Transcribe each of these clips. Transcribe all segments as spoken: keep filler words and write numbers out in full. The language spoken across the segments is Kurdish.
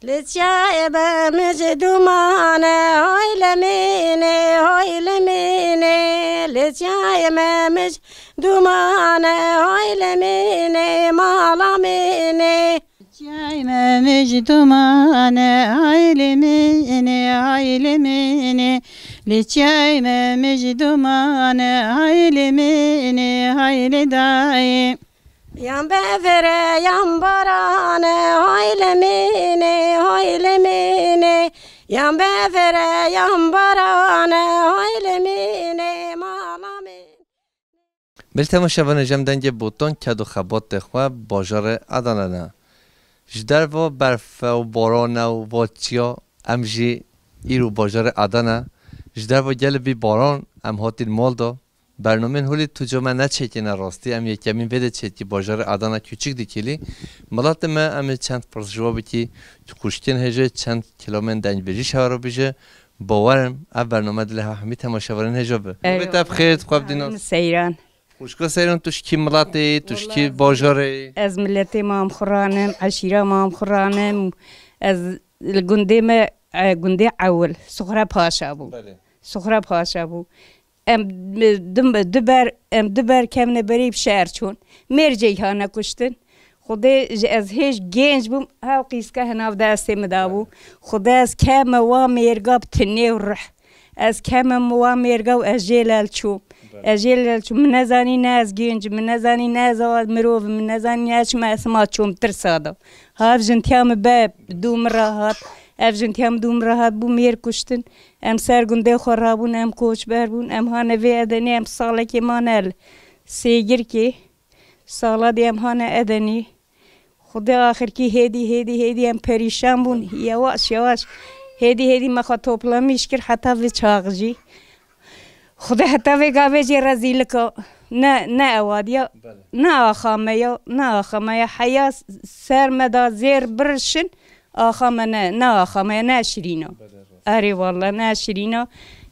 Li çiyayê me mij dumane, hay li mînê, hay li mînê. Li çiyayê me mij dumane, hay li mînê, mala mînê. Çiyayê me mij dumane, hay li mînê, hay li mînê. Li çiyayê me mij dumane, hay li mînê, hay li dayê. Yan bevere yan barane, hay li mînê, hay li mînê. Yan bevere yan barane, hay li mînê, mala mînê. Belê temaşevanê, ji em dengê Botan ked û xebatê xwe bajarê Adana ne. Ji derva berfe û barana û va çiya em jî îro bajarê Adana. Ji derva gelê vî baran em hatîn mal de. Bernamên holê tu ca me neçêkîne rastî. Em yekemîn vê de çêkî bajarê Adana Küçük Dikili. Milatê me em ê çend pirs ji we bikî. Tu xwişkên hêjê çend kilamên dengbêjî şewara bîje. Bawer im ev bername dilê hev hemî temaşevanên hêja bi. Eyvallah. Bê te bi xêr, tu xwe bidî nas. Seyran. Xwişka Seyran, tu ji kî miletê yî, tu ji kî bajarê yî? Ez miletê Mam Xuran im, eşîra Mam Xuran im. Ez li gundê me, e, gundê Ewil, Suxre Paşa bû. Belê. Suxre Paşa bû. Em, du, du ber, em du ber kevne berî bi şer çûn. Mêr ceyhane kuştin. Xwedê ji ez hêj genç bûm, hew qîska henav destê min dabû. Xwedê ez keme wa mêrga bi tinê û rih. Ez keme wa mêrga û ez jê lel çûm. Ez jê lel çûm. Min nezanî ne ez genc im, min nezanî ne ez awa mirov im, min nezanî ne ez çima ez sima çûm tirsa da. Hav jintiya min be dû min re hat. Ev jintiya min dû min re hat bû mêr kuştin. Em ser gundê xwe rabûn, em koçber bûn. Em hane vê Edenê, em salekê mane li Sêgirkê. Sala dê em hane Edenê. Xwedê axirkî hêdî, hêdî, hêdî em perîşan bûn. Yewaş, yewaş. Hêdî, hêdî me xwe toplamîş kir heta vê çax jî. Xwedê heta vê gavê jî rezîlika. Ne, ne ewa diya. Belê. Ne axa me ya, ne axa me ya. Heya ser me da zêr birişin. Axa me ne, ne axa me ya, ne şirîna. Belê, rast. Erê wallah, ne şirîna.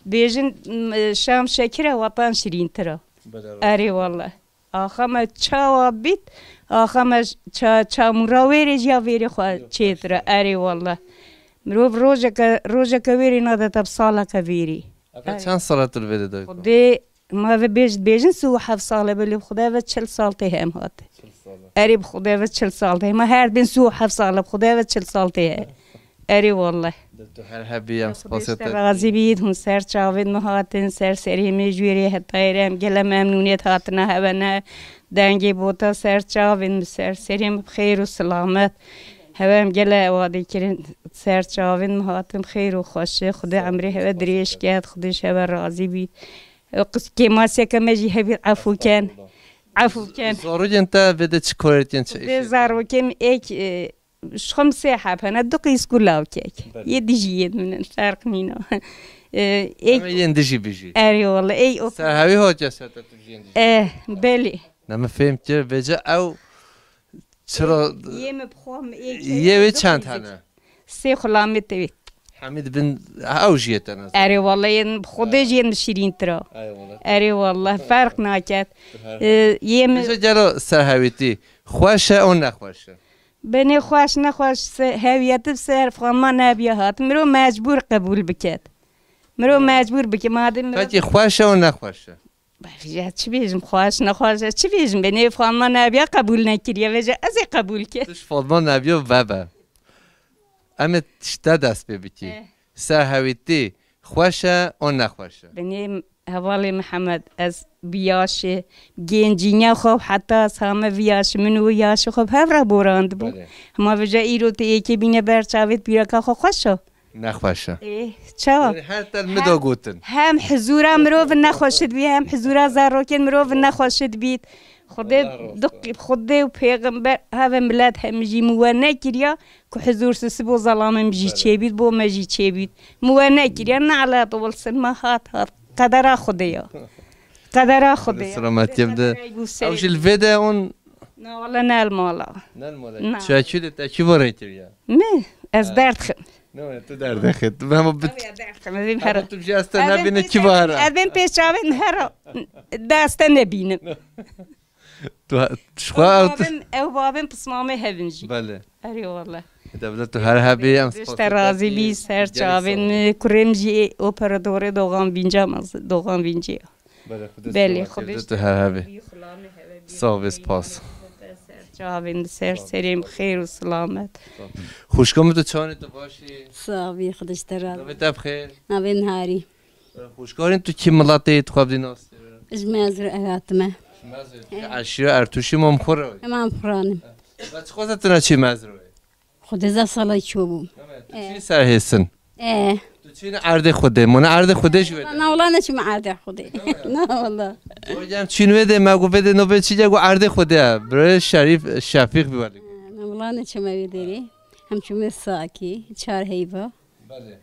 Bêjin, m-, şam şekir e, watan şirîntir e. Belê, rast. Erê wallah. Axa me çawa bît, axa me ça-, çamûra wêrê jî ya vêrê xwe çêtir e. Erê wallah. Mirov rojeke, rojeke wêrê nade te bi saleke vêrê. Eve çend sala tu li vê de dayik? Xwedê ma ve bêj, bêjin sî û heft sal e, belê bi Xwedê ve çil sal tê hem hate. Çil sal e. Erê bi Xwedê ve çil sal tê. Ma her din sî û heft sal e, bi Xwedê ve çil sal tê he. Erê wallah. Dil tu her hebî, em spasê te. Razî bît, hûn ser çavên min hatin, ser serê min ji wêrê heta êrê em gele memnûniyet hatine hevene. Dengê bota ser çavên min, ser serê min bi xêr û silamet. Hewe em gele wadê kirin, ser çavên min hatin, xêr û xweşi. Xwedê emrê hewe dirêj ket, Xwedê ji hewe razî bît. Qis kêmasiyeke me jî hebît, efû ken. Efû ken. Zarokên te vê de çi karê dikin, çi îşê dikin? Zarokên êk, e, Ji xwe min sê heb hene, du qîz ku lawkek. Belê. Yê dijî yê min in, ferq nîna. Ê, ê Em ê yên dijî bijî. Erê wele, ey o Ser hewî hatiye ser te tu jiyên dijî. Eh, belê. Ne min fêm kir, vêce ew çira Yê min bi xwe min ê Yê wê çend hene? Sê xulamê tê. Hemî dibin ew jiyê te ne. Erê wele, yên bi xwe dê jiyên şirîntir a. Erê wele. Erê wele, ferq naket. Ê, yê min Vêce gelo ser hewîtî xweş e û nexweş e? Benê xweş nexweş se-, hewiyetî ser xwe ma nebiya hat. Mirov mecbûr qebûl biket. Mirov mecbûr bike. Madem mirov Pekî xweş e û nexweş e? Ya çi bêjim, xweş nexweş e, çi bêjim? Benê Fatma nebiya qebûl nekiriye, vêce ez ê qebûl ke. Tu ji Fatma nebiya vebe. Em ê ji te dest pê bikî. Eh. Ser hewîtî xweş e û nexweş e? Benê Hevalê Mihemed, ez bi yaşê gencîniya xwe û heta ez hame vî yaşê min û yaşê xwe bi hev re borandibû. Belê. Hema vêca îro tu êkê bîne ber çavê tu bîreka xwe xweş e? Nexweş e. Ê, çawa? Yanî her te li min da gotin. Hem hizûra mirov nexweş dibî, hem hizûra zarokên mirov nexweş dibît. Xwedê Allah razı olsun. Xwedê û pêxember heve milet hemijî min we nekiriya. Ku hizûr sisi bo zelamê min jî çêbît, bo me jî çêbît. Min we nekiriye, nelet olsun, me hat hat. Qedera Xwedê ya. Qedera Xwedê ya. Selametiyê bide. Qedera bû serê. Ew jî li vê de on? Na, wala ne li mala. Ne li mala. Na. Çekî de te kî bo rê kiriye? Mi? Ez derdxim. Ne, tu derdexit. Tu hema bit. Ew ya derdxim, ez êm hera. Tu jî ez te nebîne kî bo hera? Ez bên pêşavên hera. De ez te nebînim. Tu ha-, tu ji xwe Ew ew babên, ew babên pismamê hevin jî. Belê. Erê wele. Devlet tu her hebî, em Dişte razî bî, ser çavên kurêm jî operadorê Doğan Vinca maz, Doğan Vinci. Belê, Xwedê Belê, selamet Xwedê kir, tu her hebî. Sağ ol, spas. Ser çavên, ser serê min xêr û selamet. Xwişka min, tu çawanî, tu baş î? Sağ bî, Xwedê ji te razî. Navê te bi xêr? Navê min Harî. Xwişka Harî, tu kî miletê yî, tu xwe bidî nas? Ji Mezrû hatime. Ji Mezrû. Eşîra Ertûşî Mamxura. Mamxuran im. Ve çi xweze tu neçî Mezrû? Xwedê ze sala çû bû. Evet, tu çî ser hêsin? E. Tu çîn erdê Xwedê, mona erdê Xwedê ji wê de. Na wala neçîme erdê Xwedê. Na wala. Hocam çîn wê de, me got vê de nobê çî de got erdê Xwedê. Bre Şerîf, Şefîq bi wali. Na wala neçîme wê derê. Hem çûme Sakî, çar heyva. Belê.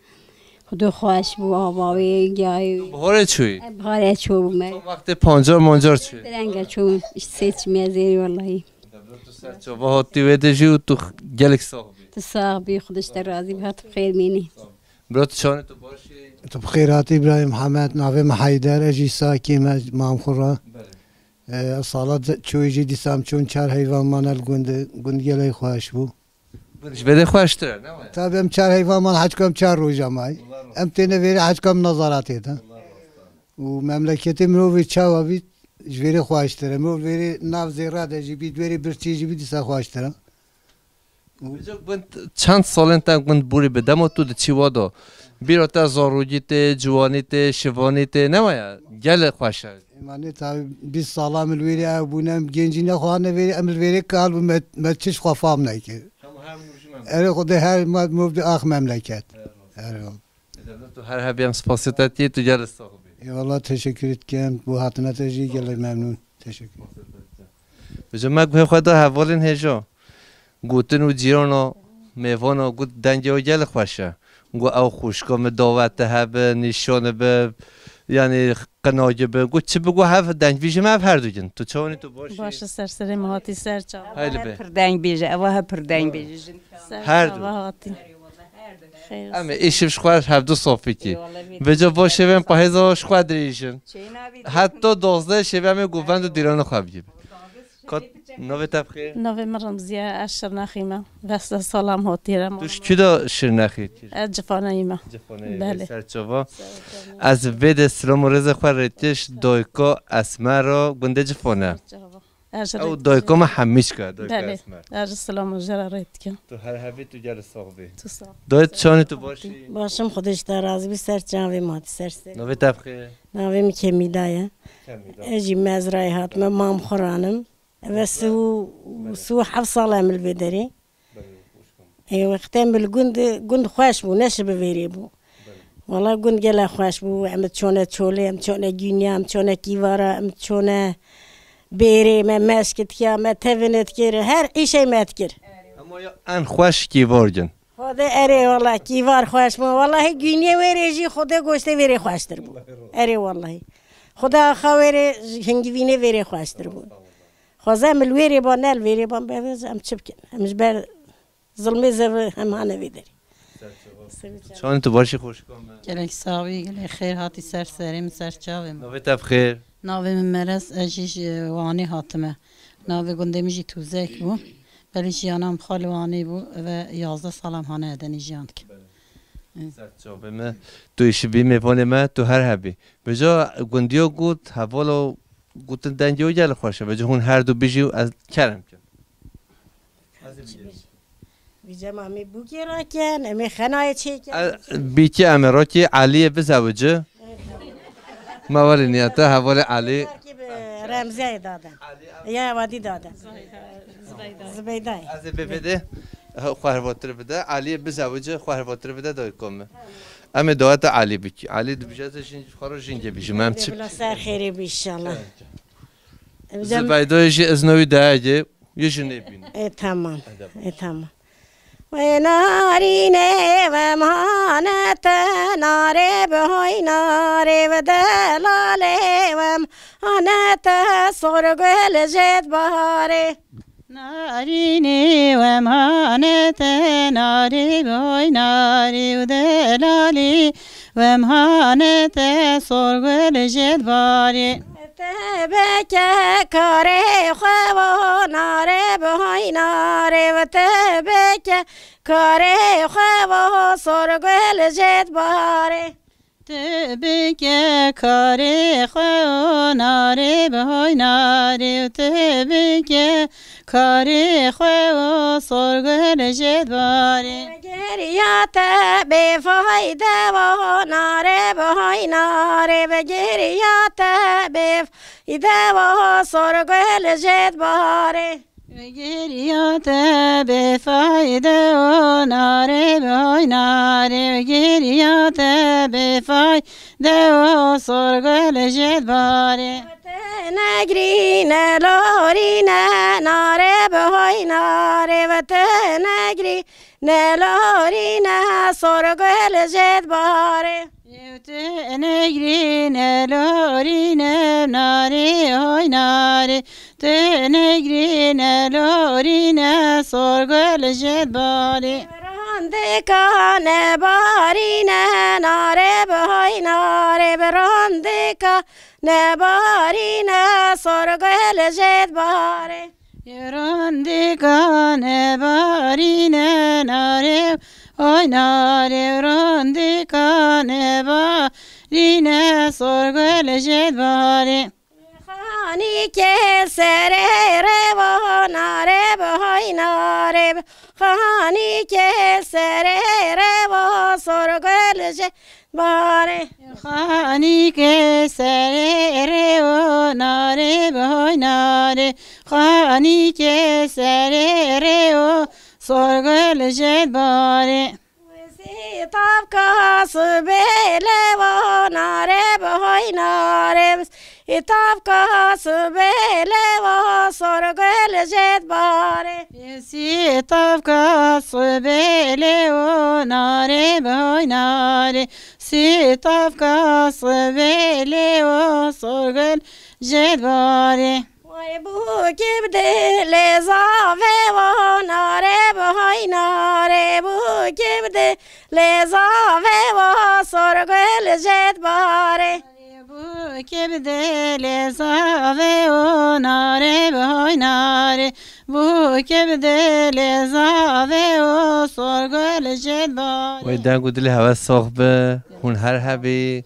Xwedê xweş bû, ava wê giyayê. Tu biharê çûyî? E, biharê çû bûme. Tam wextê pancar mancar çûyî. Derenge çû, işte seçmeye zêrî wallahî. Tu ser çava hatî wê de jî û tu gelek sax bî. Tu sax bî, Xwedê ji te razî bî, hat bi xêr mînî. Bira tu çawanî, tu baş î? Tu bi xêr hatî Îbrahîm Hemed, navê min Heyder, ez jî Sakî me, Mamxura. Belê. E, sala çûyî jî dîsa em çûn çar heyvan mane li gund, gund gelek xweş bû. Ji vê de xweştir e, ne waya? Tabi em çar heyvan man hecka em çar roja may. Em têne vêrê hecka em nezaretê de. Û memleketê mirovê çawa bî, ji vêrê xweştir e. Mirov vêrê nav zêra de jî bî, vêrê birçî jî bî dîsa xweştir e. Û Vêca gund çend salên te gund bûrî bi dema tu diçî wa da? Bîra te zarokî tê, ciwanî tê, şivanî tê, ne waya? Gelê xweş e. Êmanê tabi bîst sala min li wêrê ew bûne, em gencî nexwe hane vêrê, em li vêrê kal bû me, me çiş xwe fam nekir. Hemû her mirov ji me. Erê Xwedê her ma mirov di ax memleket. Erê. Erê. Dede tu her hebî, em spasiyê te tiyê, tu gelê sax bî. Eyvallah, teşekkür etken. Bu hatine te jî gelek memnun. Teşekkür. Vêca me guhê xwe da hevalên hêja. Gotin û cîrana, mêvana, got dengê we gelek xweş e. Got ew xwişka min dawete hebe, nîşane be, yanî qinagî be. Got çi bi, got hev dengvî ji me ev her du gin. Tu çawanî, tu baş î? Baş e, ser serê min hatî, ser çava. Hayli be. Pir deng bêje, ewa he pir deng bêje. Her du. Çava hatî. Xêr. Em ê îşiv ji xwe hevdu safîkî. Eyvallah, Vêca va şevên pahêza ji xwe dirêjin. Heta dozdeh şevê em ê govend û dîrana xwe bigî. Kat, navê te bi xêr? Navê min Remziye, ez Şirnexî me. Veste salam hotî re. Tu ji kî de Şirnexî? Ez Cifaneyî me. Cifaneyî. Belê. Ser çava. Ez vê de silam û rêzê xwe rêtiş dayika Esmera gundê Cifane. Ser çava. Ew dayika me Hemîçka, dayika Esmer. Belê. Ez silam û jê re rê dikim. Tu her hebî, tu gelê sax bî. Tu sax. Dayê tu çawanî, tu baş î? Baş im, Xwedê ji te razî bî, ser çavê ma, tu ser serê. Navê te bi xêr? Navê min Kemîda ye. Kemîda. Ez jî Mezrayê hatime, Mamxuran im. Eve sî û, sî û heft sal em li vê derê. Belê, xweşka min. Ê, wextê em li gund, gund xweş bû, ne şi bi vêrê bû. Belê. Wala gund gelek xweş bû. Em çone çolê, em çone gîniya, em çone kîvara, em çone bêrê, me meşk dikiya, me tevine dikir, her îşê me dikir. Hema ya en xweş kîvar gin. Xwedê erê wala kîvar xweş bû. Wallahî gîniyê wêrê jî Xwedê goştê vêrê xweştir bû. Erê wallahî. Xwedê axa wêrê, hingivînê vêrê xweştir bû. Xweze em li wêrê ban, ne li vêrê ban, bevêz em çi bikin? Em ji ber zilmê zevê hem hane vê derê. Çawanî, tu baş î, xweşka me? Gelek sax bî, gelek xêr hatî ser serê min, ser çavê min. Navê te bi xêr? Navê min Meres, ez jî ji Wanê hatime. Navê gundê min jî Tûzek bû. Belê jiyana min xwe li Wanê bû, eve yazdeh sala em hane edenî jiyan dikin. Ser çavê me. Tu îşiv bî mêvanê me, tu her hebî. Vêca gundiya got, hevala gotin dengê we gelek xweş e. Vêca hûn her du bijî û ez kerem kim. Ez ê bigihim. Vêca me em ê bûkê rakin, em ê xenayê çêkin. Ez, bîkê em ê rakî Eliyê bizewici. Me welî niyete hevalê Elî. Belkî bi Remziyayê dade. Ya wadî dade. Zibeydayê. Ez ê bê vê de xwe hervatir bide. Eliyê bizewici, xwe hervatir bide dayika min. Em ê daweta Elî bikî. Elî dibije ez ê jin, xwe re jingê bijim. Em çi? Bila ser xêrê bî inşallah. Zibeydayê jî ez newî dayegê, yê jin nêbîn. E, tamam. E, tamam. Wê narînê wem hane te, narê bi hoy narê, wê delalê wem hane te, sorgul jêt baharê. Narînê wem hane te, narê bi hoy narê, wê delalê wem hane te, sorgul jêt baharê. Te bike karê xwe wo, narê bi hoy narê, wê te bike Karê xwe vo Sorgul jêd barê. Tu bike karê xwe û narê bi hoy narê û tu bike karê xwe û Sorgul jêd barê. Geriya te bêfayde vo narê bi hoy narê bi geriya te bêfayde vo Sorgul jêd barê. Geriya te bêfayde û narê bi hoy narê geriya te bêfayde û Sorgul jêd barê. Te negrî ne lorî ne narê bi hoy narê ve te negrî ne lorî ne Sorgul jêd barê. Ew te negrî ne lorî ne narê hoy narê te negrî ne lorî ne Sorgul jêd barê. Randika ne barî ne narê bi hoy narê bi randika ne barî ne Sorgul jêd barê. Randika ne barî ne narê hoy narê randika ne barî ne Sorgul jêd barê. Xanîkê serê rê vo narê bi hoy narê bi xanîkê serê rê vo Sorgul jêd barê. Xanîkê serê rê û narê bi hoy narê xanîkê serê rê û Sorgul jêd barê. Sîtavka sibê lê vo narê bi hoy narê bi sîtavka sibê lê vo Sorgul jêd barê. Sîtavka sibê lê vo narê bi hoy narê sîtavka sibê lê vo Sorgul jêd barê. Wê bûkî bi dilê zavê vo narê bi hoy narê bûkî bi dilê zavê vo Sorgul jêd barê. Bûkî bi dilê zavê û narê bi hoy narê bûkî bi dilê zavê û Sorgul jêd barê. Wê deng û dilê hewe sox bi, hûn her hebî.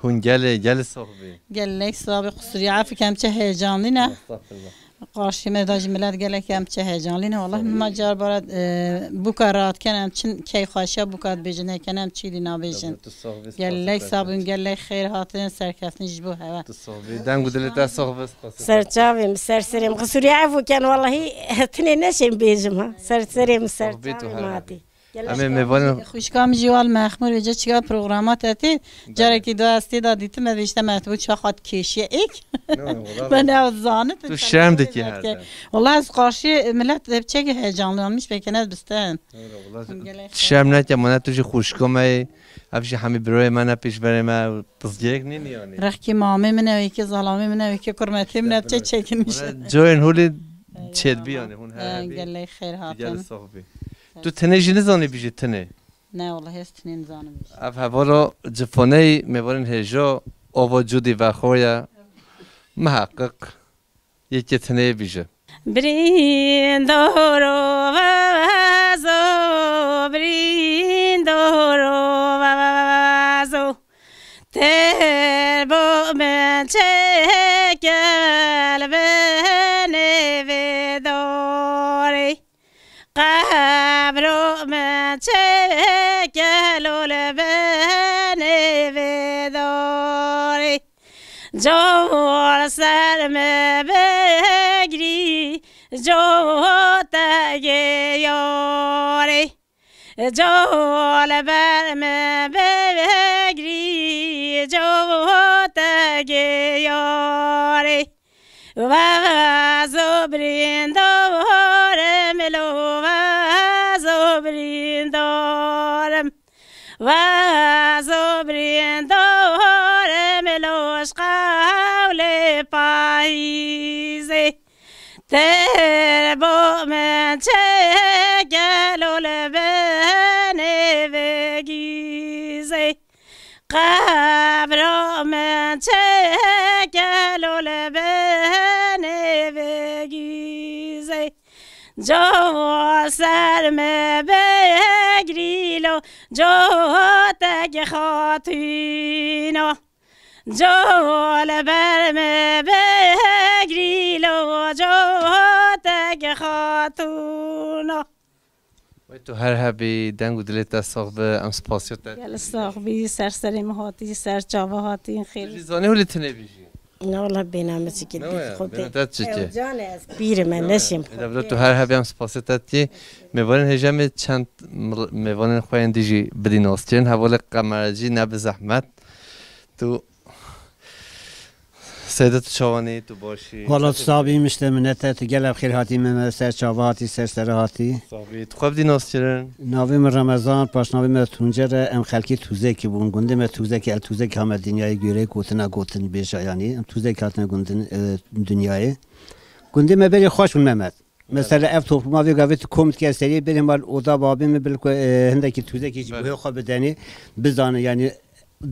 Hûn gelê, gelê sox bî. Gelek sox bî, qusûrî efû kem çi heyecanlî ne. Estağfurullah. Qarşî me de jî milet gelek em çi heyecanlî ne. Wallah min ma car bara, e, bûka rahat ken em çin keyfxweşiya bûka dibêjin, heken em çî dî nabêjin. Tabii, tu sox bî, spas. Gelek sox bûn, gelek xêr hatin, serkeftin ji bo hewe. Tu sox bî. Deng û dilê te sox bî, spas. Serçavê min, ser serê min. Qusûrî efû ken, wallahî tinê neşêm bêjim ha. Ser serê min, serçavê min hatî. Em ê mêvanên xwişka min jî wal mexmûr vêce çiqa programa te tê. Belê. Carekî do ez tê da dîtim, ez vêşte me tu çaxa dikêşiye êk. Ne, wala. Ben ew zanit. Tu şerm dikî her dem. Wala ez qarşî milet hep çekî heyecanlanmış pekene bisten. Wala, wala. Gelek şerm neke, mane tu jî xwişka me yê. Ev jî hemî birayê me ne pêşberê me, pizgehek nîn yanî. Rexkî mamê min ew êkê, zalamê min ew êkê, kurmetê min ev çe çekinmiş. Mane coyên holê çêdbî yanî, hûn her hebî. Gelek xêr hatin. Gelek sox bî. Tu tinê jî nizanî bijî tinê? Ne, wallahî ez tinê nizanim bijî. Ev hevala cifaneyî mêvanên hêja ava cûdî vexwe ye. Miheqiq yekê tinê bijî. Birîndoro vezo, birîndoro vezo. Ter bo min çêke li binê vê dorê. Qebro min çêke lo li binê vê dorê. Col ser me bigrî, col te gê yarê. Col ber me bigrî, col te gê yarê. Vazo brîndorim lo, vazo brîndorim. Vazo brîndorim lo, ji qewlê payîzê. Ter bo min çêke lo, li binê vê gîzê. Qebra min çêke lo, li binê vê gîzê. Col ser me bê Cotek xatîna, cowa li ber me bigrî lo, cotek xatûna. Wey tu her hebî, deng û dilê te sax be, em spasiya te. Gel sax bî, ser serê min hatî, ser çava hatî, xêr. Tu jî zanî hûlî tinê bî jî. Ne wala bêna min çikî. Ne waya, xwe bêna te çikî. Ew can ez pîr me, ne waya, neşim. Eda bila tu her hebî, em spasiya te tî. Mêvanên hêja me çend mir-, mêvanên xwe yên dî jî bidî naskirin. Hevalê Qemer Ecî, ne bi zehmet. Tu Seyda, tu çawanî, tu başî? Wala tu sax bî, mişte minete, tu gelek xêr hatî me, me ser çava hatî, ser sere hatî. Sax bî, tu xwe bidî naskirin. Navê min Remezan, paşnavê me Tuncer e, em xelkê Tûzekî bûn. Gundê me Tûzekî, el Tûzekî hame dinyayê, gurê gotina gotin bêja yanî. Em Tûzekî hatine gundin, e, dinyayê. Gundê me berê xweş bûn Mehmet. Mesela ev topluma vê gavê tu kom dike seriyê berê mal oda babê min bil ku, e, hindekî Tûzekî jî Belê. Guhê xwe bidenê, bizane yanî.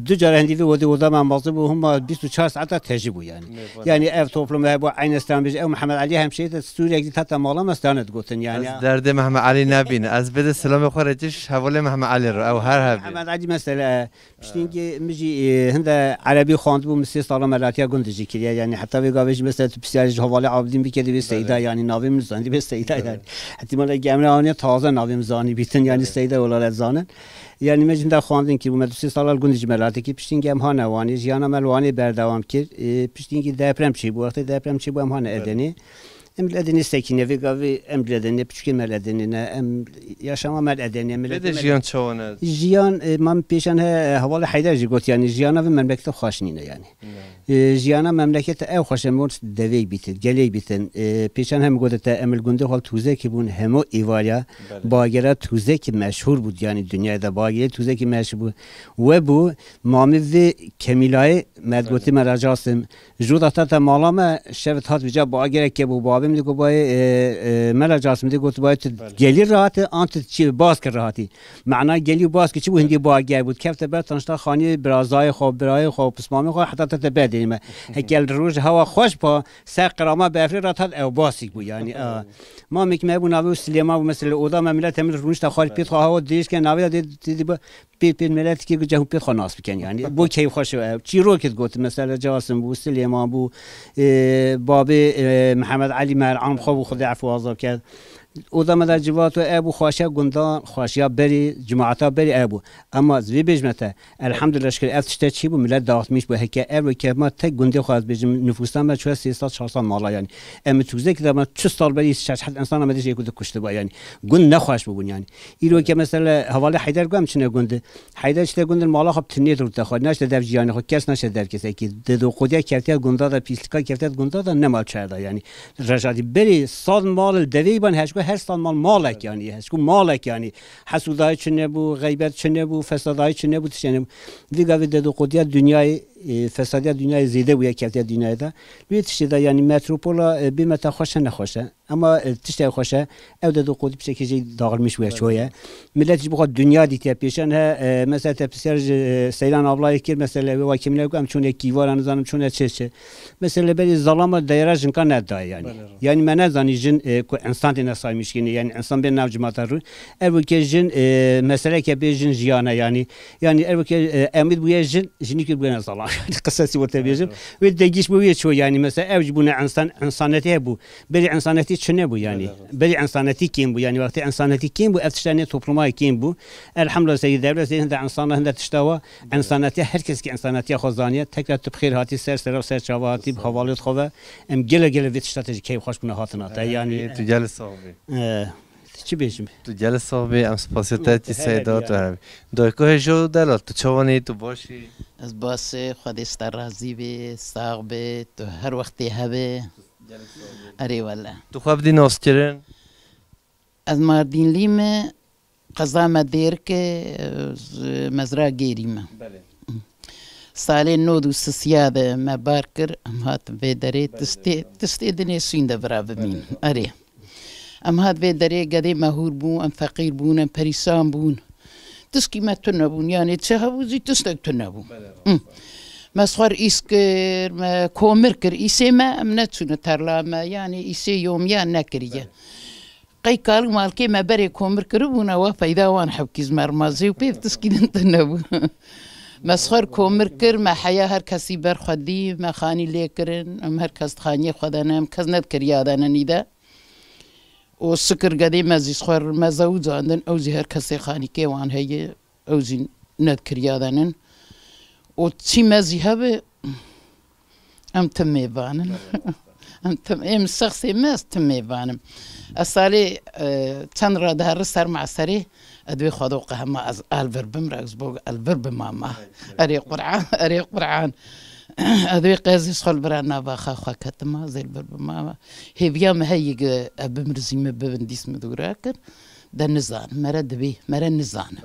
Du cara hindî vê odê oda me mazî bû, hima bîst û çar saeta tejî bû yanî. Mêvan. Yanî ev toplum hebû, eyn estan bêje, ew Mihemed Elî hemşehîd e, Sûriyek dî heta mala me stane digotin yanî. Ez derdê Mihemed Elî nebîne. Ez bêde selamê xwe re kî ji hevalê Mihemed Elî re, ew her hebî. Mihemed Elî mesela, e, piştî hingî min jî, e, hinde erebî xwendibû, min sê sala melatiya gund jî kiriye. Yanî heta vê gavê jî mesela tu pisyarê ji hevalê Abidîn bikê, divê Seyda, yanî navê min zanî, divê Seyda yanî. Heta mala gemre anê taze navê min zanî bîtin, yanî Seyda wela re zanin. Yanî me jî hinde xwendin kiribû, me du sê sala li gundê jî melatê kir, piştî hingî em hane Wanê, jiyana me li Wanê berdewam kir. E, piştî hingî deprem çêbû, wextê deprem çêbû em hane Edenê. Em li Edenê sekîne, vê gavê em li Edenê, piçûkên me li Edenê ne, em yaşama me li Edenê, miletê Bêde me jiyan çawa ne? Jiyan, e, ma min pêşan he, e, hevalê Heyder jî got, yanî jiyana vê memlekete xweş nîne yanî. Ne. E, jiyana memlekete ew xweş e, mor devê bîtin, gelê bîtin. E, pêşan hem gote te, em li gundê xwe Tûzekî bûn, hemû êvariya Belê. Bagera Tûzekî meşhûr bû, yanî dinyayê de bagerê Tûzekî meşhûr bû. We bû, mamê vê Kemîlayê me digotî Mela Casim. Ji da te mala me şevit hat vêca bagereke bû. Babê min digot bayê, e, e, Mela Casim digot bayê tu Belê. Gelî rahatî, an tu çi baskir rahatî. Mena gelî û baskir çi bû, hindî bager bû. Kefte ber tanşta xanî birazayê xwe, birayê xwe, pismamê xwe, heta te te berdênî me. Heke li roj hewa xweş pa, ser qirama berfê re tat ew basik bû yanî. A. Mamêk me bû navê wî Silêman bû mesela, oda me milet hemî rûnişta xwarî pêt xwe hewa dirêj ke navê de dê, dê, dê, Pêr pêr miletikê ku cehû pêr xwe nas bikin, yanî bo keyf xweş e. Çîrokê digotin, mesela Casim bû, Silêman bû, e, babê, e, Mihemed Elî Mer'an xwe bû, Xwedê efû azab kerd. Oda me de civato e bû, xweşiya gundan, xweşiya berî, cemaeta berî e bû. Ema ez vê bêjme te, elhamdulillah şikir ev tişte çî bû, milet daxtmîş bû. Heke ev weke ma tek gundê xwe ez bêjim, nifûsa me çûye sê sed çar sed mala yanî. Em tûzek de me çi sal berî şeş heft insana me dê jê ku dikuştiba yanî. Gund nexweş bûbûn yanî. Îro ke mesela hevalê Heyder ku em çine gund, Heyder çite gund mala xwe bi tinê rûte xwe, neşte dev jiyanê xwe, kes neşte dev kesekî. Dedikoduya kevtiye gunda da, pîslika kevtiye gunda da nema çer da yanî. Rejatî berî sal mal li devê ban, heşko her sal mal malek yanî, heşko malek yanî. Hesûdayî çi nebû, xeybet çi nebû, fesadayî çi nebû, tiştê nebû. Vî gavê dedikoduya dinyayê, e, fesadiya dinyayê zêde bûye, kevtiye dinyayê de. Wê tiştê de yanî metropola, e, bê me te xweş e, nexweş e. Ema, e, tiştek xweş e, ew de du qotî piçekê jê daxilmiş bûye, Evet. çoye. Millet ji bo xwe dinya dîtiye pêşan he, e, mesela te pisyar ji, e, Seyran ablayê kir, mesela wê wakî min ku em çûne kîvara, nizanim çûne çi çi. Mesela berî zalama deyra jinka nedayê yanî. Belê, rast. Yanî me nezanî jin, e, ku insan têne saymiş kîne, yanî insan bên nav cimata rû. Ev weke jin, e, meseleke bê jin jiyane yanî. Yanî ev weke, e, emîd bûye jin, jinî kir bûyene zalam. Yanî qisesî werte bêjim. Belê, rast. Wê degîş bû wê ço yanî. Mesela ev jî bûne insan, insanetî hebû. Berî insanetî çi nebû yanî. Belê, rast. Berî insanetî kêm bû yanî. Wextê insanetî kêm bû, ev tiştane topluma kêm bû. Elhamdulillah, seyî devre seyî hinde insana hinde tişta wa. Belê. Insanetiya, her kes ki insanetiya xwe zaniye. Tekrar tu bi xêr hatî, ser sera û ser çava hatî, bi hevalêt xwe ve. Em gele gele vê tişta te ji keyf xweş bûne hatina te. Yanî, Yanî, tu gel sax bî. e, tu çi bêjim? Tu gel sax bî, em spasiya te tî Her seyda hebî tu yanî. Her hebî. Dayko hêjo delal, tu çawanî, tu başî? Ez basê, Xwedê ji te razî bê, sax bê, tu her wextê hebê. Erê wele. Tu xwe bidî naskirin? Ez Mardînlî me, qeza me Dêrk e, ez mezra Gêrî me. Belê. Salê nod û sisiya de me bar kir, em hatin vê derê, Belê, tiştê, belê. Tiştê dinê şîn de vira bimîn. Belê. Erê. Em hat vê derê gedê me hûr bûn, em feqîr bûn, em perîşan bûn. Tişkî me tune bûn, yanî çi hebû jî tiştek tune bû. Belê, Hı. rast. Me xwar îs kir, me komir kir, îsê me em neçûne terla me, yanî îsê yomiya nekiriye. Belê. Qey kalk malkê me berê komir kiribûn, ewa peyda wan hewkî ji me re ma zê û pêv tiskî din tune bû. Me ji xwe re komir kir, me heya her kesî ber xwe dî, me xanî lê kirin, em her kes di xaniyê xwe de ne, em kes ne di kiriya de ne nî de. Û sikir gedê me zî ji xwe re me zewicandin, ew zî her kesê xanîkê wan heye, ew zî ne di kiriya de nin. Û çî me zî hebe, Em tim mêvan in. Em tim, êm şexsê me, ez tim mêvan im. Ez salê, e, çend re diherî ser meserê, ez dibê Xwedo qehema ez elvir bim, re ez bo elvir bim ama. Erê Qur'an, erê Qur'an. Ez dibê qey ez ji xwe li bira nava xwe xwe ketim, ez elvir bim ama. Hêviya me heye ki ez bimirzî, me bibin dîs min dûre kir. De nizanim, mere dibê, mere nizanim.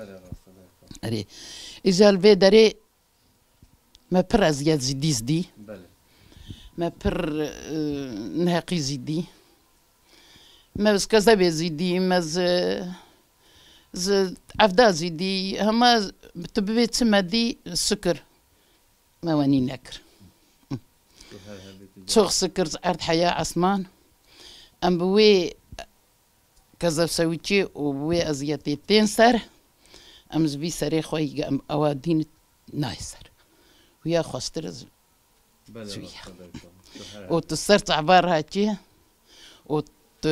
Erê. Îca li vê derê Me pir eziyet zî dîs dî. Belê. Me pir, e, neheqî zî dî. Me ji kezebê zî dî, me ji, ji evda zî dî. Hema tu bibê çi me dî, şikir. Me wenî nekir. Çok şikir ji erd heya esman. Em bi wê kezebsewîkê û wê eziyetê tên ser, em ji vî serê xwe yî em ewa dîn nayê ser. Huya xweştir ez Belê, ji wî ya. Rast e, belê. Û tu ser çava rakî û tu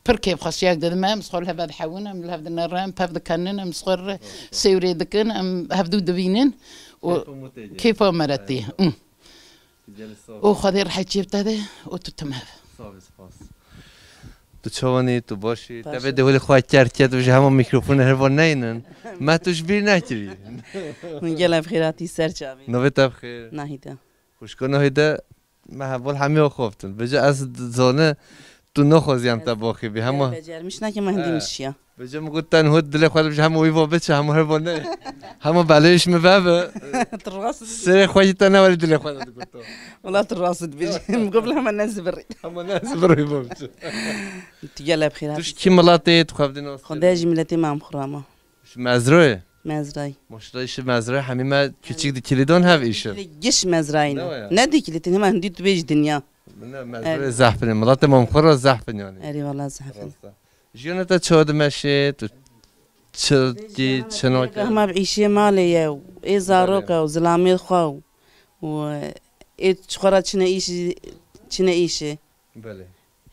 pir kêfxweşiyek didin me, em ji xwe li hev dihewin, em li hev dinerin, em pev dikenin, em ji xwe re sêwrê dikin, em hevdû dibînin û Keyfa me tê. kêfa me re tê. Hı. Gelî sağ ol. Û Xwedê rehê çê bide de û tu tim hev. Sağ ol, spas. Tu çawanî, tu başî? Baş Te vê e. Dewilê xwe ker ket û ji hema mîkrofonê her van neynin. Me tu ji bîr nekirî. Hûn gelek bi xêr hatî ser çavê. Navê te bi xêr? Nahîde. Xwişko Nahîde, me heval hemî xoftin. Vêca ez zane tu naxwazî em te baxî bî. Hema Becermiş nake me hindî He. mişiya. Vêca min got, ten hot dilê xwe de bi ji hemû wî va biçe, hemû her va ne. Hemû belê ji min veve. Tu rast dibî. Serê xwe yî te ne welî dilê xwe de digot. Wala tu rast dibî. Min got, bila hema ne zibirî. Hema ne zibirî va biçe. Tu gelek bi xêr Tu ji hatî. Kî miletê, tu xwe bidî nas Xwedê ji miletê me em xurama. Ji Mezroyê? Mezrayî. Maşallah, îşi Mezrayî, hemî me küçük di kilîdon hev îşi. Giş Mezrayî ne. Ne wa ya? Ne di kilîdon, hema hindî tu bêjî dinya. Ne, Mezroyê Evet. zehf in, miletê me em xwe re zehf in yani. Erê, wala zehf in. Rast e. Jiyana te çawa dimeşê, tu çi dî, çi nakî? Hema bi îşê malê ye, û ê zaroka û zilamê xwe û, û ê çi xwe re çine îşî, çine îşê. Belê.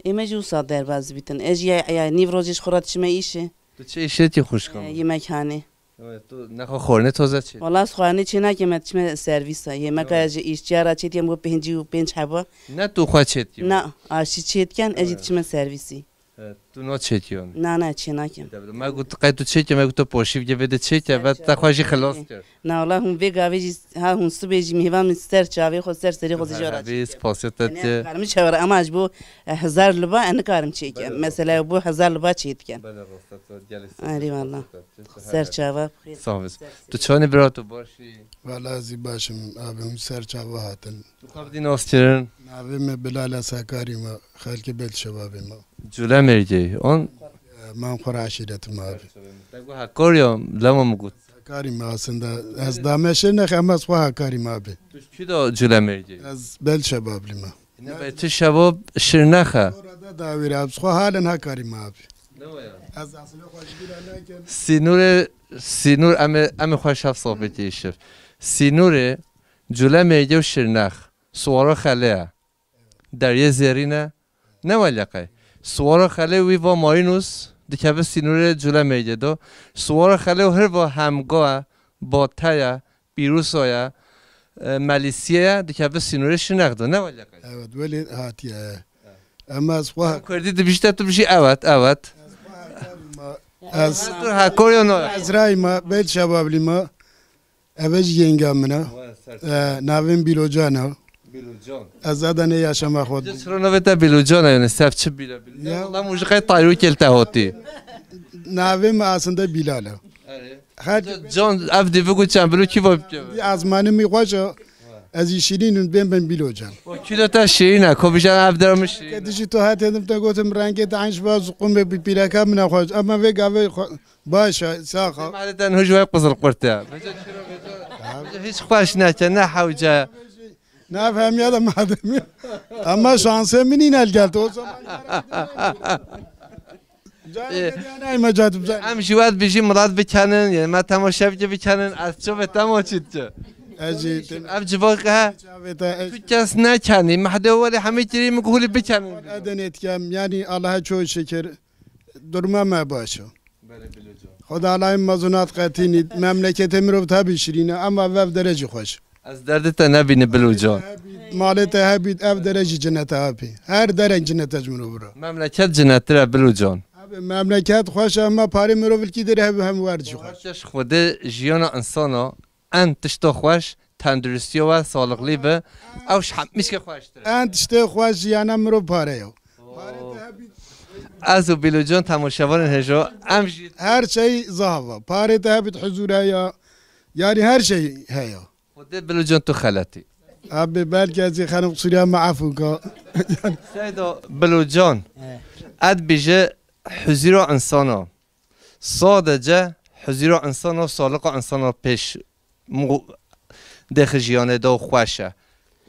Ê me jî wisa derbas dibîtin. Ez jî ya, ya nîv rojê ji xwe re diçime îşê. Tu çi îşê tî xwişka E, min? Yemekhanê. Evet, tu nexa xwarinê taze çê? Wala ez xwarinê çê nakim, me diçime servîsa. Yemeka Evet. ji îşçiya re çê dikem bo pêncî û pênc heba. Ne tu xwe çê dikî? Na, aşî çê diken, ez jî Evet. diçime servîsî. Evet, tu na çêkiyan. Na, na, çê nakim. Me got, qey tu çêkiyan, me got, tu poşî bike vê de çêke, ve te xwe jî xilas kir. Na, wala hûn vê gavê jî, ha hûn sibê jî mêvan min ser çavê xwe, ser serê xwe jî jara çêke. Spasiya te Yani, te. Karim çawara, ama ji bo, e, hezar liba, e, nikarim çêke. Belê, Mesela, belê. bo hezar liba çê dikem. Belê, rasta tu gelê Erê, wala. Ser çava. Sağ ol. Tu çanî bira tu başî? Wala ez ê baş im, abi, hûn ser çava hatin. Tu xwe bidî nas kirin? Navê me Bilal e, Sakarî me, xelkê Bel Şebabê me. Cûlemêrgê, an? E, man xwe re eşîretim abi. Te got Hakkari ya, lema min got. Sakarî me aslında. Ez dame Şirnex, ama ez xwe Hakarî me abi. Tu ji kî de Cûlemêrgê? Ez Bel Şebablî me. Ne be, tu Şebab Şirnex e. Orada da wîra, ez xwe halen Hakarî me abi. Ne wa ya? Ez aslında xwe ji bîra nakim. Sînorê, sînor em ê, em ê xwe şev sohbetî îşev. Sînorê Cûlemêrgê û Şirnex, Siwara Xelê ye. Deryê Zêrîn e. Ne wele qey. Siwara Xelê wî va Marînûs dikeve sînorê Cûlemêrgê do. Siwara Xelê û hirva Hemga ye, Bate ye, Pîrûsa ye, e, Melîsiyê ye, dikeve sînorê Şirnex do. Ne wele qey. Evet, wele hatiye. Ama ez xwe Kurdî dibîjte tu bijî evet, evet. Ez xwe Hakarî me. Ez Dur Hakkari ya na. Ezrayî me, Bel Şebablî me. Eve jî yenga min e. Wa, ser E, navê min Bîlocan e. Bîlocan. Ez Adanê yaşama xwe. Ji çira navê te Bîlocan e, yani sev çi bîle bîle. Ya. Lan û ji qey tayro kel te hotî. Navê min aslında Bilal e. Erê. Her Can ev dî bigu çend bilo kî va bike. Azmanê min xweş e. Ez jî şirîn im, bên ben Bîlocan. O kîlo te şirîn e, ko bijan ev dera min şirîn e. Kedişî tu hat edim te gotim rengê te eyn şiva zuqum be bi pîreka min e xweş. Ama vê gavê xwe-, Baş e, sax ol. Malê te nuh ji we qizil qurt e. Hiç xweş neke, ne hewce. Nafhemiya da madem. Ama şansê min îne el geldi o zaman. Ê, em jî wet bijî milet bikenin, yê me temaşe bike bikenin, ez çavê te ma çî dike. Ez jî ev civak he. Tu kes nekenî, mehdê welê hemî kirî min ku hûlî bikenin. Edenê dikem, yanî Allah'a çok şükür. Duruma me baş o. Belê Bilo can. Xweda Allah'ın mazunat qetînî, memleketê mirov tabi şirîne, ama vev derecî xweş. Ez derdê te nebînim Bilo can. Malê te hebît, ev derecî cinete abi. Her derek cinete ji mirov bira. Memleket cinettir e Bilo can. Abi memleket xweş e, ama parê mirov ilkî dir hem, hem wer jî xweş. Xweş Xwedê jiyana insana en tişta xweş, tenduristiya we, sağlıklı be. Ew ji hemîşkê xweştir e. En tiştê xweş jiyana mirov pare ye. Parê te hebît. Ez û Bilo can temaşevanên hêja, em jî her şey zahava. Parê te hebît huzur heye. Yani her şey heye. Xwedê Bilo can tu xeletî. Abi belki ez ê xenim qusuriya me efû ka. Seyda Bilo can. He. Ed bije huzura insana. Sadece huzura insana, sağlığa insana pêş mu-, dêxi jiyanê de û xweş e.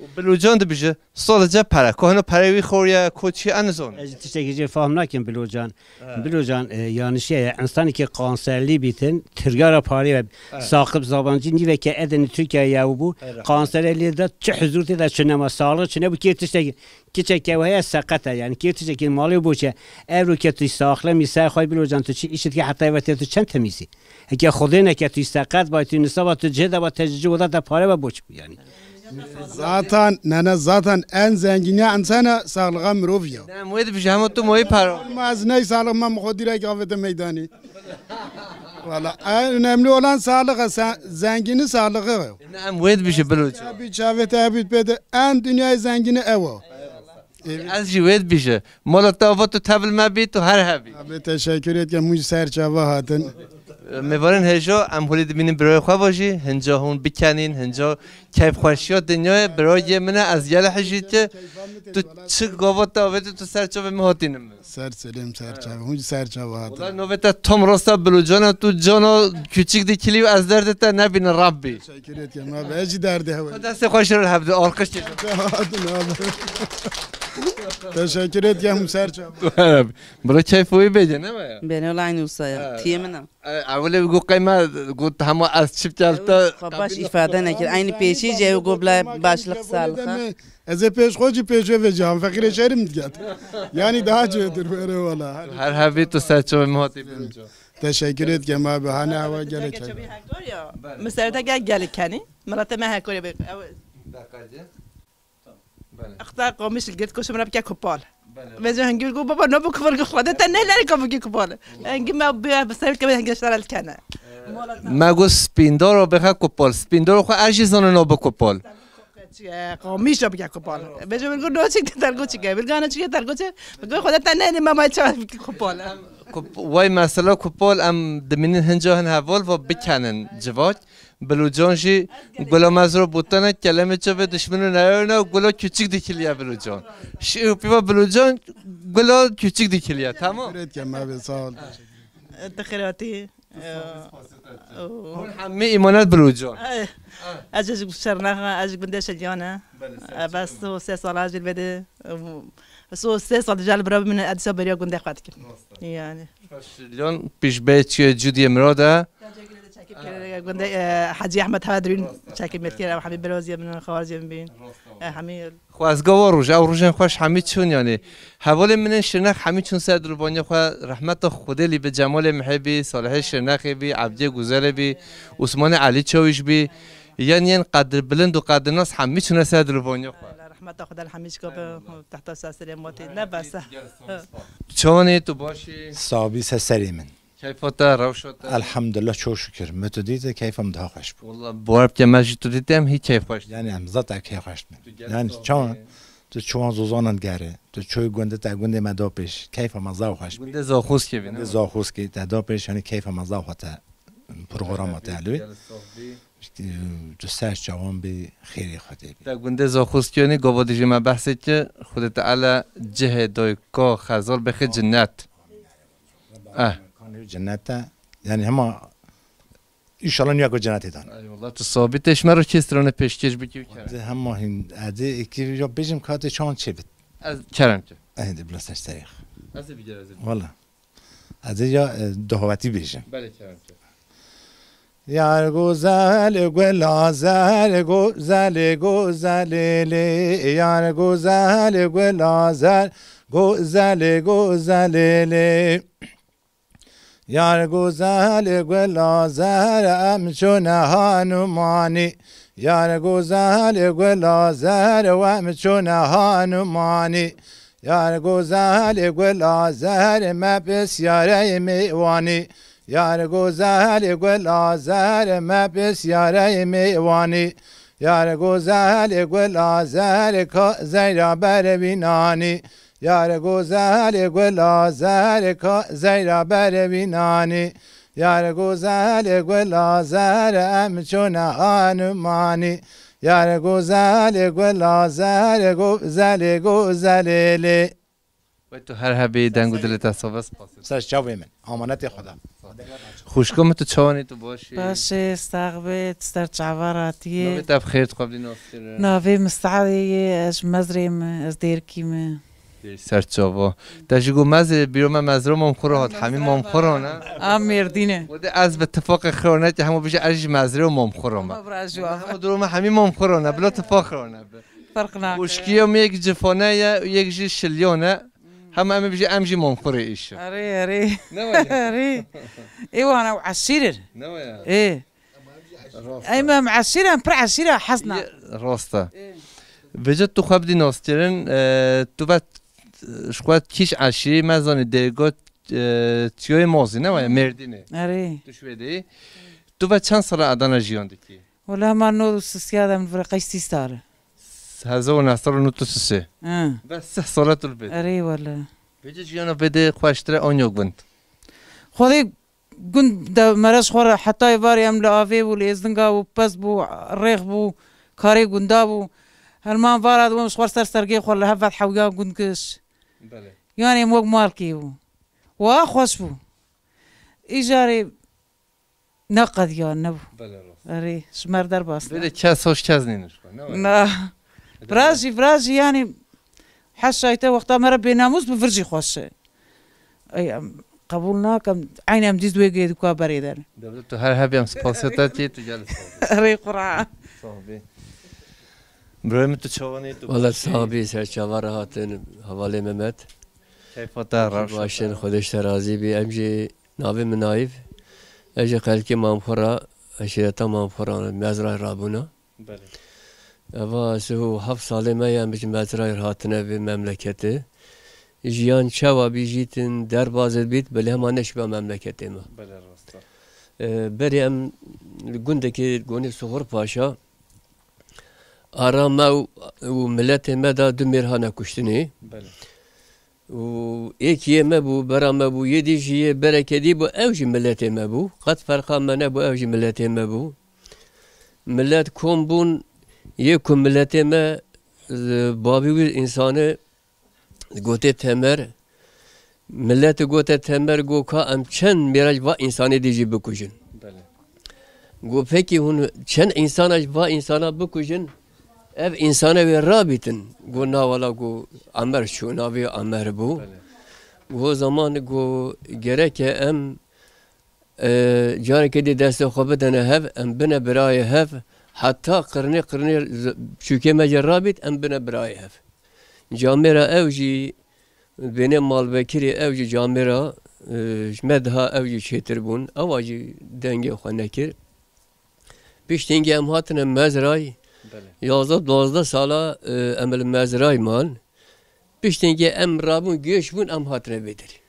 Û Bilo can dibije sadece pere. Ku hino perê wî xoriye, ku çi, ez nizanim. Ez tiştekî jê fam nakim Bilo can. He. Bilo can, e, yanlış ye. İnsanı ki kanserli bitin, tiryara parê ve. He. Saqip zabancı nive ke edeni Türkiye ya bu. He, rahmet. Kanserli de çi huzur te de çi nema, sağlığı çi ne bu ki tiştekî. Kiçek ew heye seqet e, yani kê tiştekî malê boçe. Ev ro ke tu saxlem î ser xwe Bilo can tu çi îşit ki heta eve te tu çend temîzî. Heke Xwedê neke tu seqet bay tu nisaba tu cihê de ba te ji cihê oda te pare ve boç bû yani. Zaten, ne, ne, zaten en zenginiya insana sağlığa mirov ya. Ne, em wê dibijin hema tu moyî para. Ma ez ney sağlık ma xwe direkt avête meydanî. Valla en önemli olan sağlık e, sen, zengini sağlığı. Ne, em wê dibijin Bilo can. Tabii çavê te hebît pê de en dünyayê zengini ew o. Ez jî wê dibîje. Mala te ava tu tevil me bî, tu her hebî. Abi teşekkür ederim. Hûn ji ser çava hatin. Mêvanên hêja, em holê dibînin birayê xwe ve jî, hinca hûn bikenîn, hinca keyfxweşiya dinyayê, birayê min e, ez gelek hijî te, tu çi gava te avêtî, tu ser çavê min hatînin min. Ser selim, ser çava. Hûn ji ser çava hatin. Wala navê te tam rast e Bilo can e, tu cana küçük dikilî û ez derdê te nebînim Rabbî. Teşekkür ederim abi. Ez jî derdê hewe. Xwe destê xwe şirin hevdi, alqış çêkin. Adın abi. Teşekkür ederim ser çaba. Bro keyf wî bêje ne ya? Beni olayın usa ya. Tiye min a. Ewilê got qeyme got hema ez çip geldi. Xwe baş ifade nekir. Aynı peşî jî ew got bila başlık sağlık ha. Ez ê pêş xwe jî pêşve vêjam. Feqîrê şerim diket. Yani daha cêdir were wala. Her hebî tu ser çavê min hatî Bilo can. Teşekkür ederim abi. Hane hava gerek. Çavê hekor ya. Mesela te gel gel kenî. Miletê me hekor ya. Ew Dakika. Belê. Exta qamiş girt koşu min bike kupal. Belê. Vêca hingî got baba ne bu kupal got Xwedê te ne lerê ka bikî kupal. Hingî me bi bi ser keve hingî şara kene. Me got spîndaro bixe kupal. Spîndaro xwe ez jî zanim no bi kupal. Qamiş bike kupal. Vêca min got no çik te tergo çike. Bilgana çike tergo çe. Got Xwedê te ne ne mama ça bikî kupal. Kup-, way mesela kupal em dimînin hinca hin heval va bikenin civak. Bilucan jî gula mezro botane, kelemê çavê dişmino neyawêne û gula küçük dikiliye Bilucan. Şi û pîva Bilucan gula küçük dikiliye, tamam? Teşekkür ederim abi, sağ ol. Teşekkür ederim. Te xêr hatî. Hûn hemî îmanet Bilucan. Ay. Ez ji Şirnex me, ez ji gundê Şilyan e. Belê, ser çavê min. Bes o sê sal ez jî li vê de. So sê sal dija li bira min edîsa beriya gundê xwe dikim. Rast e. Yani. Şilyan pîşbê çiye Cudiyê Mirad e. Gundê, e, Hecî Ehmed Hewa dirûn çekî mêrtî re, hemî biroziyê min, xwarziyê min bîn. Rast e. E, hemî Xwezgava roj, ew rojên xweş hemî çûn yani. Hevalên min ên Şirnex hemî çûn ser dilbaniya xwe, rehmeta Xwedê lî bi Cemalê Mihê bî, Salihê Şirnexê bî, Ebdiyê Guzelê bî, Osmanê Elî Çawîş bî. Yan yên qedirbilind û qedirnas hemî çûne ser dilbaniya xwe. Rehmeta Xwedê li hemî çika be, tehta ser serê matê, ne bes e. Çawanî tu başî? Sabî ser serê min. Keyfa te, rewşa te? Elhamdulillah, çok şükür. Me tu dîte keyfa min daha xweş bû. Walla, bawer bike me jî tu dîte em hî keyfxweş. Yani em zaten keyfxweş bin. Yani çawan tu çawan zozanan gere, tu çoy gundê te gundê me da pêş. Keyfa me zaf xweş bû. Gundê Zaxoskê bî, ne? Gundê Zaxoskê te da pêş, yani keyfa me zaf xwe te programa te elwê. Gel saf bî. Tu ser çawan bî, xêrê xwe tê bî. Te gundê Zaxoskê yani gava dijî me behsê ki Xwedê Teala cihê doyka xezal bixê cinnet. Eh. Kanê cennet e. Yani hema inşallah niya ku cennetê dan. Eyvallah, tu sabî te ji me re kê stranê pêşkêş bikî û kerem. De hema hin, edi iki ya bêjim ka te çawan çê bit. Ez kerem ki. Eh, de bila ser serê. Ez ê bigere, ez ê bigere. Valla. Ez ê ya, e, duhoveti bêjim. Belê, kerem, kerem. Yar güzel, gül azer, güzel, güzel lê. Yar güzel, gül azer, güzel, güzel lê. Yar güzel, gül azer, em çûne hanumanî. Yar güzel, gül azer, em çûne hanumanî. Yar güzel, gül azer, me pisyarey mêwanî. Yar güzel, gül azer, me pisyarey mêwanî. Yar güzel, gül azer, ka zeyra bervînanî. Yar güzel, gül azer, ka zeyra bervînanî. Yar güzel, gül azer, em çûne hanumanî. Yar güzel, gül azer, güzel, güzel lê. Wey tu her hebî, deng û dilê te sov be, spas. Ser çavê min. Amanetê Xweda. Xwişko min, tu çawanî, tu baş î? Baş e, sax be, tu ser çava ratiyê. Navê te bi xêr, tu xwe bidî nas kirin. Navê min Saadê ye, ez ji Mezrê me, ez Dêrkî me. Ê, ser çava. Te jî got Mezrê, bîro me Mezrê û Mamxura hat. Hemî Mamxura ne? A Mêrdîn e. Wede ez bi tifaqê xira nekî hemû bêje ez jî Mezrê û Mamxura me. Ama bira ji wan. Hemû duro me hemî Mamxura ne. Bila tifaq xira nebe. Ferq nake. Xwişkiya min yek Cifane ye û yek jî Şilyan e. Hema em ê bijî em jî Mamxurê îşin. Erê, erê. Ne waya? Erê. Ê wan ew eşîr in. Ne waya? Ê. Rast e. Em, em eşîr in, pir eşîra hezna. Ye, rast e. Ê. Vêca tu xwe bidî naskirin, e, tu ve, e, ji xwe kîş eşîrî me zanî Dêrgo, e, Çiyoyê Mozî, ne waya? Mêrdînê. Erê. Tu ji wê de yî. Tu ve çend sala Adana jiyan dikî? Wela hema nod û sisiya de min vire qey sî sal e. Hezar û neh sed û nod û sisê. Hı. Bes sih sala tu li vê de. Erê wele. Vêca jiyana vê de xweştir e an ya gund? Xwedê gund de mere ji xwe re hetayê varê em li avê bû, li êzdinga bû, pez bû, rêx bû, karê gunda bû. Herman vara dibûm ji xwe ser sergê xwe li hev vet hewya gund giş. Belê. Yanê em wek malkê bû. Wa xweş bû. Îcarê Ne qediya, nebû. Belê, rast. Erê, ji me re derbas ne. Belê kes hoş kes nîne ji xwe, ne were? Na. Belê. Virajî, virajî, yanî, heşayî te wexta me re bênamûs bi vir jî xweş e. Ey, em qebûl nakim. Eynî em dîz wê gê dika berê de ne. Dewlet tu her hebî em spasiya te tê, tu gel sağ ol. Erê, qura. Sağ ol. Birayê min tu çawanî, tu Wala baş î? Sağ bî, ser çava re hatin, hevalê Mehmet. Keyfa te reş. Başin, Xwedê ji te razî bî. Em jî Navê min Nayîf. Ez ji xelkê Mamxura, eşîreta Mamxura me, Mezrayê rabûna. Belê. Eva sih û heft salê me ye em ji Mezrayê re hatine vê memleketê. Jiyan çawa bî jîtin, derbaz bît, belê hema neşiba memleketê me. Belê, rast e. E, berê em li gundekê gonê Sixur Paşa, ara me û, û miletê me de du mêr hane kuştinê. Belê. Û êkiyê me bû, bera me bû, yê dî jî yê berekedî bû, ew jî miletê me bû. Qet ferqa me nebû, ew jî miletê me bû. Milet kom bûn, yê ku miletê me, e, bavî wî însanê gotê Temer, miletê gote Temer, go ka em çend mêra ji va însanê dî jî bikujin. Belê. Go pekî hûn çend însana ji va însana bikujin, ev însana wê rabîtin. Go na wela, go Emer çû, navê Emer bû. Belê. Go zaman go gereke em, e, careke dî destê xwe bidene hev, em bine birayê hev, heta qirnê qirnê z-, çûkê me jî rabît, em bine birayê hev. Camêra ew jî Bênê malvekirê ew jî camêra, e, ji me daha ew jî çêtir bûn. Ewa jî dengê xwe nekir. Piştî hingê em hatine Mezray. Belê. Yazdeh duwazdeh sala, e, em li Mezray man. Piştî hingê em rabûn, göç bûn, em hatine vê derê.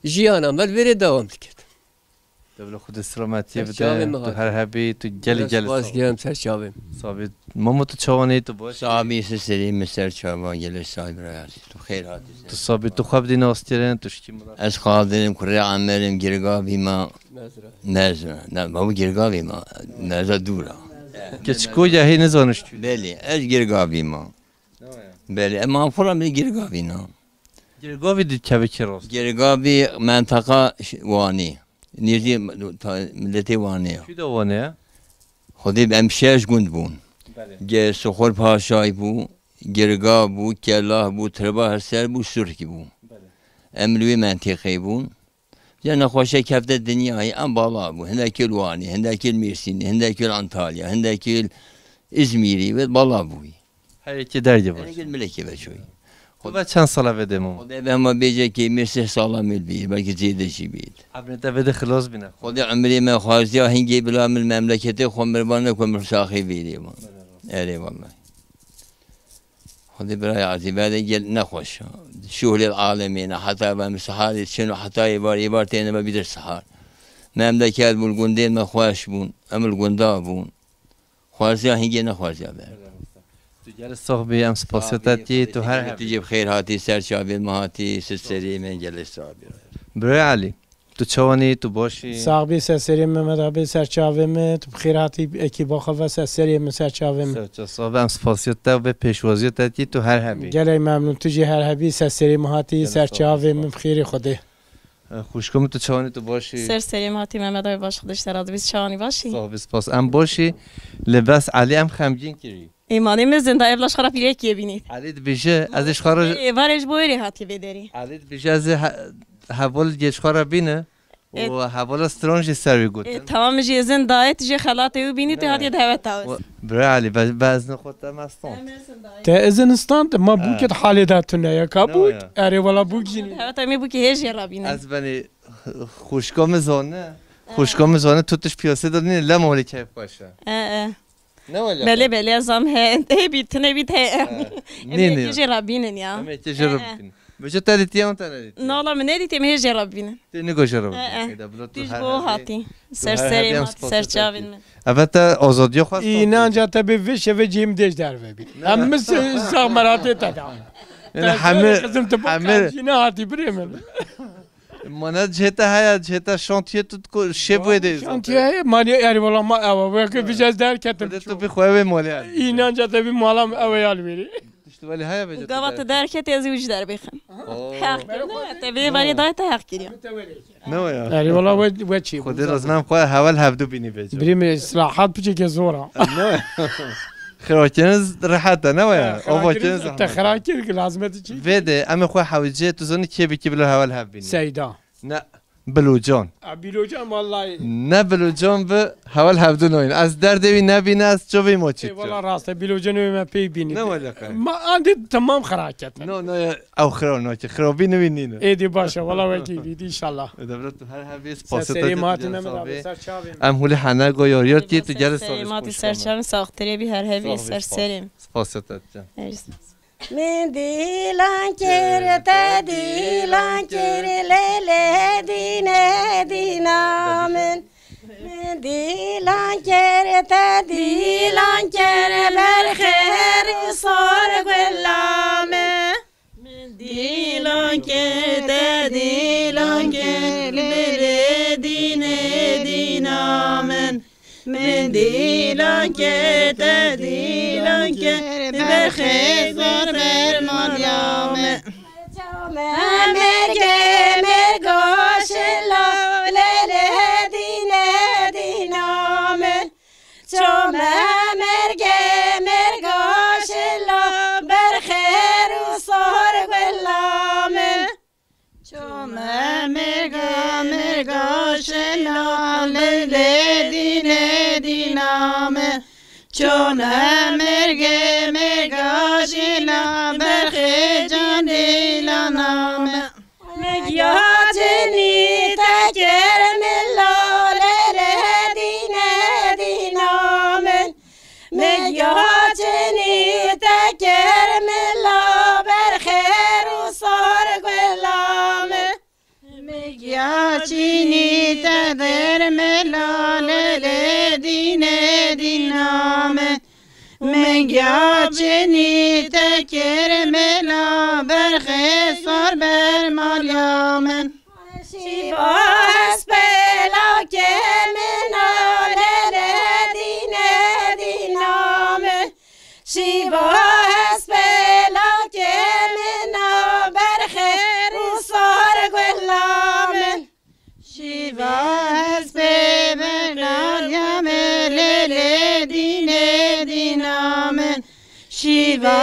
Jiyana me li vê derê dewam dikir. Dewle Xwedê selametiyê bide. Çavê min tu hat. Her hebî, tu gelî gelî spas sağ ol. Spas kirim ser çavê min. Sabî, Mamo, tu çawanî, tu baş? Sabî, siserî min ser çava, gelê sahib rayasî. Tu xêr hatî. Tu sabî, tu xwe bidî naskirin, tu şikî min re. Ez Qadir'im, kurê Emer'im, Girgavî ma. Mezra. Mezra. Ne, ma bu Girgavî ma. Mezra dûra. Keçiko ya hê nizanin çi. Belê, ez Girgavî ma. Ne waya? Belê, em Manxura min Girgavî na. Girgavî di kevekî rast. Girgavî mentaqa ş-, Wanê. Nêzî ta-, miletê Wanê ya. Kî de Wanê ya? Xwedê em şeş gund bûn. Belê. Ge-, Sixur Paşay bû, Girgav bû, Kelah bû, Tirba Heser bû, Surkî bû. Belê. Em li wê mentiqê bûn. Dê nexweşe kefte dinyayê, em bala bû. Hindekî li Wanê, hindekî li Mêrsînê, hindekî li Antalya, hindekî li Îzmîrê, wê bala bûyî. Her yekê dergê baş. Hindekî li Milekê ve çoyî. Tu ve çend sala vê dê mamo? Xwedê be hema bêje kê me sih sala me bî, belkî zêde jî bît. Ebrê te vê dê xilas bîne. Xwedê emrê me xwaziya hingê bila min memleketê xwe mirvan ne ku mir saxê vêrê man. Erê vallahi. Xwedê birayê ezîz, vê dê gel nexweş. Şuhlê alemê ne, heta ve em siharê çin û heta êvar, êvar têne ve bîdir sihar. Memleket bûn, gundên me xweş bûn, em li gunda bûn. Xwarziya hingê nexwarziya ber. Tu gelê sax bî, em spasiya te tî, tu her hebî. Tu jî bi xêr hatî, ser çavên me hatî, sit serê me, gelê sax bî. Birayê Elî, tu çawanî, tu baş î? Sax bî, ser serê Mehmet abi, ser çavê me, tu bi xêr hatî, ekîba xwe ve ser serê me, ser çavê me. Ser çav, sax bî, em spasiya te ve pêşwaziya te tî, tu her hebî. Gelek memnûn, tu jî her hebî, ser serê me hatî, ser çavê me, bi xêrê Xwedê. E, xwişko min, tu çawanî, tu baş î? Ser serê me hatî Mehmet abi, baş, Xwedê ji te razî bî, çawanî, baş î? Sax bî, spas. Em baş î, lê bes Elî em xemgîn kirî. Ê, malê min zindayê bila ji xwe re pîrekê bînî. Elî dibêje, ez ê ji xwe re... Ê, varê ji bo wê rê hatiye vê derê. Elî dibêje, ez ê he-, heval ji xwe re bîne. Ê, û hevala stran jî ser wî gotin. Ê, tamam, min jî zindayê, tu jî xelatê wî bînî, tu hatiye deweta wî. Bira Elî, be, be ez ne xwe te mestan. Te izin stand, ma bûket halê de tune ya, ka bûk, erê wala bûk jî nî. Hewata me bûkê hê jê rabîne. Ez benî xwişka min zane, xwişka min zane, tu tişt piyasê de nîne, lema holê keyf xweş e. E, e. Ne wele? Belê, belê, ez zam he, hê bît, tune bît, he. Nî, nî. Em ê jê rabînin ya. Em ê jê rabînin. Bêje te dîtiye an te nedîtiye? Nala min nedîtiye, em hê jê rabînin. Tê nigo jê rabînin. E, e. Êda bila tu her hebî. Tij bo hatî. Ser serê ma, ser çavên min. Eve te azadiya xwest. Înanca te bi vê şevê cihê min dêj derve bî. Em min sax meratê te da. Yani hemî, hemî. Jî nehatî birê min. Mana cihê te heye, cihê te şantiye tu ko şev wê de. Şantiye heye, maliye erê wala ma ewa, weke vî ez derketim. Tu bi xwe wê maliye. Înanca te bi mala min ewe ya li wêrê. Tişt wele heye bêje. Gava tu derketî, ez û ji derbêxim. Heq kir, ne, te vê varê dayê te heq kiriye. Ne o ya? Erê wala we, we çî. Xwedê razî, em xwe heval hevdu bînî bêje. Birî min îslahat piçekê zor a. Ne o ya? Xirakirin rehet e, ne o ya? Ova kirin zehmet. Te xira kir ki lazmet çi? Vê de, em ê xwe hewcê, tu zanî kê bi kî bila heval hev bînî? Seyda. Ne, Bilocan. A, Bilocan vallahi. Ne Bilocan bi heval hevdu noyin. Ez derdê wî nebîne, ez çovî moçî. Ê, wala rast e, Bilocan wê me pê bînî. Ne wele qe? Ma andê tamam xira ketin. No, no, ya, ew xira no ki, xira bî nivî nîne. Êdî baş e, wala wekî bî, înşallah. Devlet tu her hebî, spasê te. Ser serê matî Mehmet abi, ser çavê. Em hûlî hene go yor yor tî, tu gelê ser matî, ser çavê, saxtirê bî her hebî, ser serê. Spasê te. Min dîlan kir, te dîlan kir, lê lê dîne dîna min. Min dîlan kir, te dîlan kir, berxêr û sor gula min. Min dîlan kir, te dîlan kir, lê lê dîne dîna min. Min dîlan kir, te dîlan kir, berxê zor ber maliya min. Çame mergê merga şila, lê lê dîne dîna min. Çame mergê merga şila, berxêr û sor gula min. Çome merga merga şela, lê lê dîne dîna me. Çome mergê merga şela, berxê can dîlana me. Megya cinî te kir min la, lê lê dîne dîna me. Min ya cinî te kir min la, berxêr û sor gula min. Min ya cinî te kir min la, lê lê dîne dîna min. Min ya cinî te kir min la, berxê sor ber maliya min. Şîva hespêlakê min a, lê lê dîne dîna min. Şîva hespêlakê min a, berxêr û sor gula min. Şîva hespê berxêr ya min, lê lê dîne dîna min. Şîva